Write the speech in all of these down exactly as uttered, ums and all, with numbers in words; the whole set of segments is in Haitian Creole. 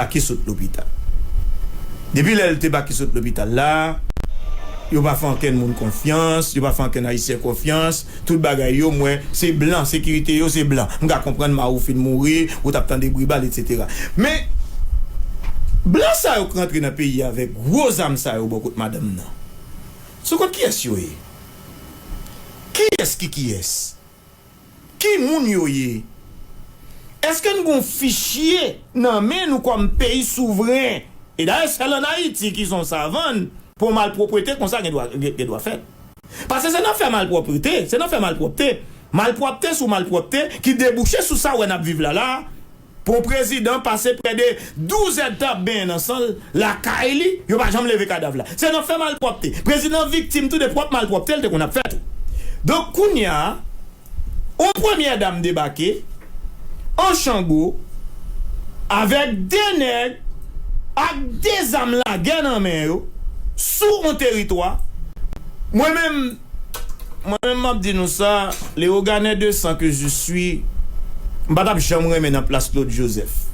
Debake sot lopital. Depi lè l te debake sot lopital la, yo pa fè ankenn moun konfyans, yo pa fè ankenn Ayisyen konfyans, tout bagay yo, m wè, se blan, sekirite yo, se blan. M ka konprann Mawouf fin mouri, ou t ap tande bri bal, etsetera. Men, blan sa yo k rantre nan peyi a avèk gwo zam sa yo bò kot madanm nan, sou kont kiyès yo ye? Kiyès ki kiyès? Ki moun yo ye? Èske n gen yon fichye nan men nou kòm peyi souvren? E dayè, sèl ann Ayiti ki se yon savann pou yon malpwòpte konsa gen dwa, gen, gen dwa fèt. Paske se nan fè malpwòpte, se nan fè malpwòpte. Malpwòpte sou malpwòpte ki debouche sou sa w wè n ap viv la la. Pou yon prezidan pase prè de douz èdtan ap benyen nan san l, lakay li, yo pa janm leve kadav la. Se nan fè malpwòpte. Prezidan viktim tou de pwòp malpwòpte l te konn ap fè tou. Donk, kounye a, yon premyè dam debake, an chango, avèk de nèg, ak de zam lagè nan men yo, sou yon teritwa. Mwen menm, Mwen menm, m ap di nou sa, Leogane de sang que je suis, m pa t ap janm renmen nan plas Claude Joseph.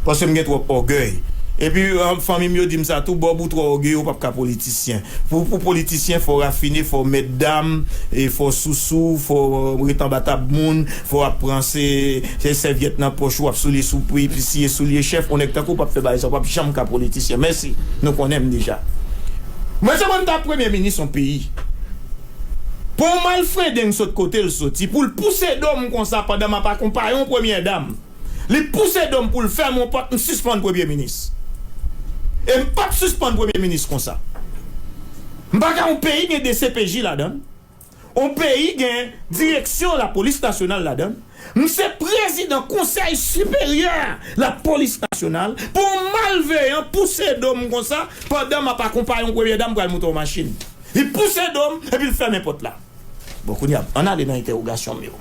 Paske m gen twòp ògèy. Epi, an, fanmi m yo di m sa tou, Bob, ou twò ògeye, ou p ap ka politisyen. Pou, pou politisyen, fò w rafine, fò w mèt dam, e fò w sousou, fò w ret anba tab moun, fò w ap pran se, se sèvyèt nan pòch ou, w ap soulye sou pri, siye soulye chèf, yon nèg tankou w p ap fè bagay sa, w p ap janm ka politisyen. Mèsi, nou konnen m deja. Mwen, se mwen m t ap premye minis yon peyi. Pou yon malfredeng sot kote l soti, pou l pouse do m konsa pandan m ap akonpaye yon premyè dam. Li pouse do m pou l fè m yon pòt, m sispann premye minis. E m p ap sispann premye minis konsa. M pa ka yon peyi gen D C P J ladan l. Yon peyi gen direksyon lapolis nasyonal ladan l. M se prezidan konsèy siperyè lapolis nasyonal pou yon malveyan pouse do m konsa pandan m ap akonpaye yon premyè dam pral moute yon machin. Li pouse do m epi l fèmen pòt la. Bon, kounye a, ann ale nan entèwogasyon m yo.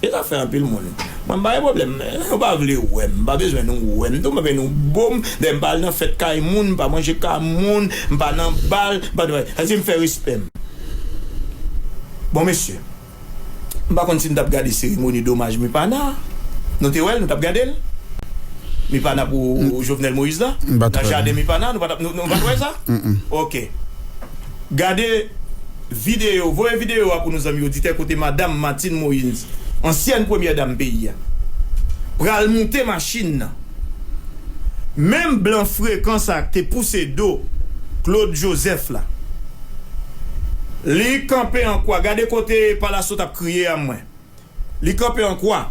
E zafè anpil moun. Mwen, m pa gen pwoblèm. Yo pa vle wè m. M pa bezwen nou wè m. M tou mwen nou bo m. Dèyè m pa al nan fèt kay moun, m pa manje kay moun, m pa nan bal, m pa nan. Sa di m fè respè m. Bon, mesye, m pa konn si n t ap gade seremoni domaj Mipana. Nou te wè l, nou t ap gade l? Mipana pou Jovenel Moïse la? Nan jaden Mipana, nou pa t ap, nou, nou pa t wè sa? Ok. Gade videyo, voye videyo a pou nou zanmi oditè kote madanm Martine Moïse, ansyèn premyè dam peyi a, pral moute machin nan. Menm blan frekan sa k te pouse do Claude Joseph la, li kanpe an kwa. Gade kote Palaso t ap kriye a mwen. Li kanpe an kwa.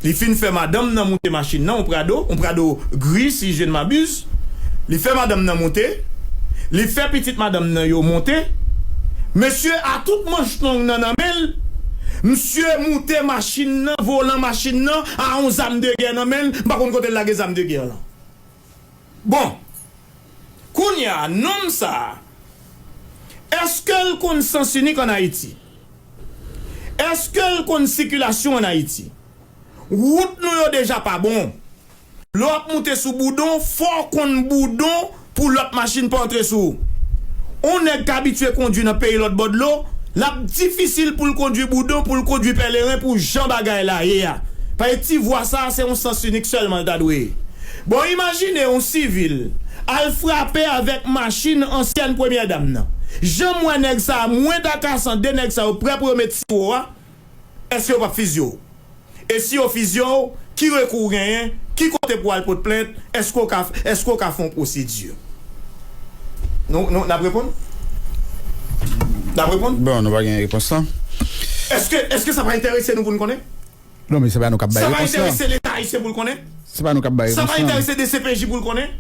Li fin fè madanm nan moute machin nan, yon Prado, yon Prado gri, si je ne m'abuse. Li fè madanm nan moute. Li fè pitit madanm nan yo monte. Mesye a tout manch long nan nan men l. Misye moute machin nan, volan machin nan, a yon zam de gè nan men l. M pa konn kote l lage zam de gè lan. Bon, kounye a, nonm sa a, èske l konn sans inik ann Ayiti? Èske l konn sikilasyon ann Ayiti? Wout nou yo deja pa bon. Lè w ap moute sou boudon, fò w konn boudon pou lòt machin pa antre sou ou. Yon nèg k abitye kondwi nan peyi lòt bò dlo, l ap difisil pou l kondwi boudon, pou l kondwi pèleren, pou jan bagay la ye a. Paske ti vwa sa a, se yon sans inik sèlman l ta dwe ye. Bon, imajine yon sivil al frape avèk machin ansyèn premyè dam nan. Jan m wè nèg sa a, mwen Dakasan, de nèg sa yo prè pou yo met siwo a, èske yo p ap fizye w? E si yo fizye w, ki rekou w genyen? Ki kote pou w al pot plent? Èske w ka, èske w ka fè yon pwosedi? Nou, nou, n ap reponn? N ap reponn? Bon, nou pa gen repons lan. Èske, èske sa pa enterese nou pou n konnen? Non, men se pa nou k ap bay repons lan. Sa pa enterese Leta ayisyen pou l konnen? Se pa nou k ap bay repons lan. Sa pa enterese D C P J pou l konnen?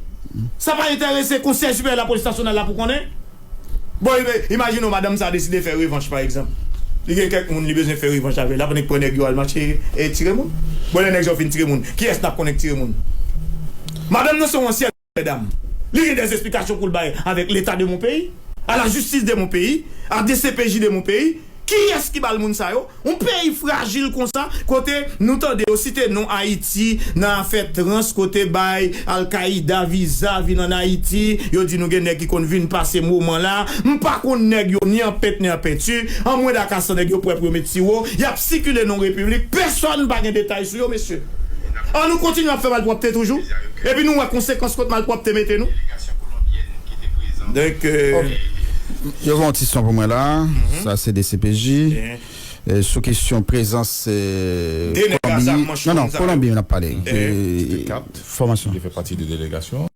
Sa pa enterese Konsèy Siperyè Lapolis Nasyonal la pou konnen? Bon, ibe, imajine w, madanm sa a deside fè revanch, pa egzanp. Li gen kèk moun li bezwen fè revanch avè l, l ap annik pran nèg yo al mache e tire moun. Bon, lè nèg sa yo fin tire moun, kiyès n ap konnen k tire moun? Madanm nan se yon ansyèn dam. Li gen des explications pou l bay avec l'État de mon pays, à la justice de mon pays, à D C P J de mon pays. Kiyès ki ba l moun sa yo? Yon peyi frajil konsa, kote nou tande yo site non Ayiti nan afè trans, kote bay Al-Qaida viza vin ann Ayiti, yo di nou gen nèg ki konn vin pase moman la. M pa konn nèg yo ni an pent ni an penti. An mwen Dakasan, nèg yo prè pou yo met siwo. Y ap sikile nan repiblik. Pèsonn pa gen detay sou yo, mesye. An nou kontinye ap fè malpwòpte toujou. Epi nou wè konsekans kot malpwòpte mete nou. Donk, euh, Yo fè yon ti son pou mwen la. Sa se D C P J. Eh, sou kesyon prezans eh, De nèg a zam Kolonbi. manch Non, non, long zam. Kolonbi, n ap pale. Eh, Eh, Fòmasyon. Ki fè pati de delegasyon.